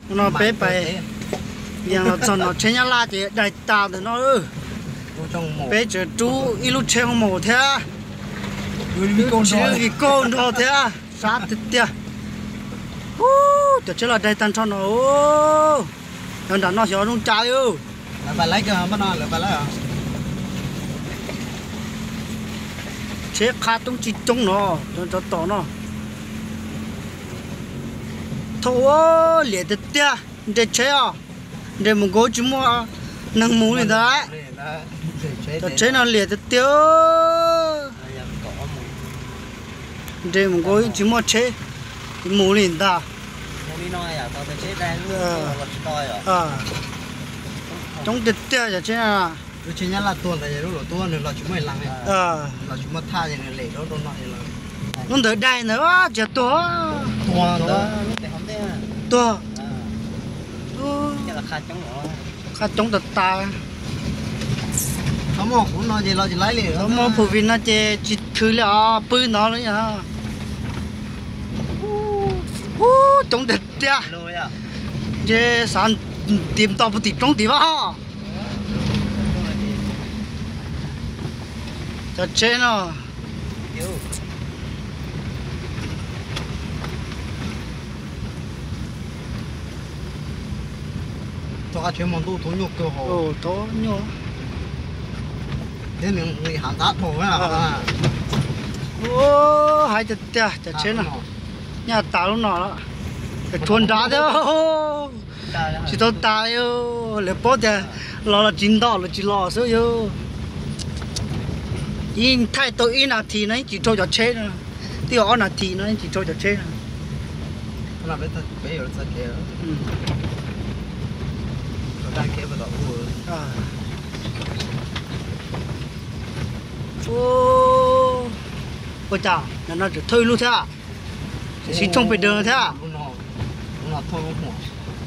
No peb pais, yeej los txog no tsheb Nyab Laj ces daig tas ntawm no. Peb tseem rub ib lub tsheb mus thiab. Tsis vim kauj nrog thiab, sab tiag tiag. Ub, cov tsheb los daig tag nrho no. Yog nram no xyov zoo cas li. Tsheb qha coob tsis coob no, cov tom no. Thaum ua liam tiag tiag, nres tsheb os, nres mus nkaus tsis muaj neeg mus li ntawd. Cov tsheb no liam tiag tiag. Nres mus nkaus tsis muaj tsheb mus li ntag. Coob tiag tiag cov tsheb. Lub ntawd daig ntawd tsis tuag. Qha coob tas tas. Txhob muaj phuv vim no ces tsis khwv li os, pw no lawm. Ub, coob tiag tiag. Ntshe xav tiv nto puag tim roob tim vaj. Cov tsheb no. Tsheb mas ntuj thoob nyuaj kawg hos. Thoob nyuaj. Thiab nws hav ntxhab dhau. Hais tiag tiag cov tsheb no. Nyaj tas lub no lawm. Tshuav nrad thiab. Tsis tau tas li, lawv paub tias los los tsis nto los tsis los xwb yog. Yeej thaij tau ib nas this no yeej tsis dhau cov tsheb no. Twb yog ob nas this no yeej tsis dhau cov tsheb no. Ua cas nim no tseem thauj ib lub thiab? Tseem sib tshooj pes daws thiab.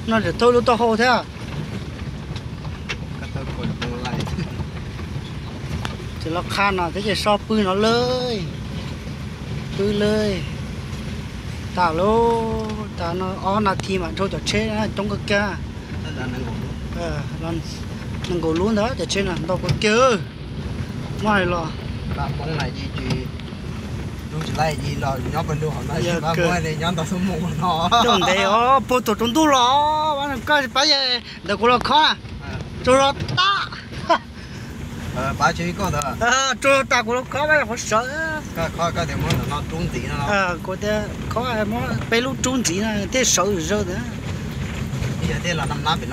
No tseem thauj ib lub taub hau thiab. Ces los qha no thiab ces so pw no lawm. Pw lawm. Tas lawm, tas no ob nas this mas dhau cov tsheb coob kawg kiag. Nees nkaum lub ntawd cov tsheb no ntau kawg kiag. Muab hais los nyob ntev os, puag thaum tsaus ntuj los, koj pab ntawd kuv los khob, tsaug zog tas. Tsaug zog tas kuv los khob, pab yog qhuav sawv. Kuv tias khob muab peb lub rub ntxiv no thiaj sawv zog ntawd. Yog thiaj los nab nab pem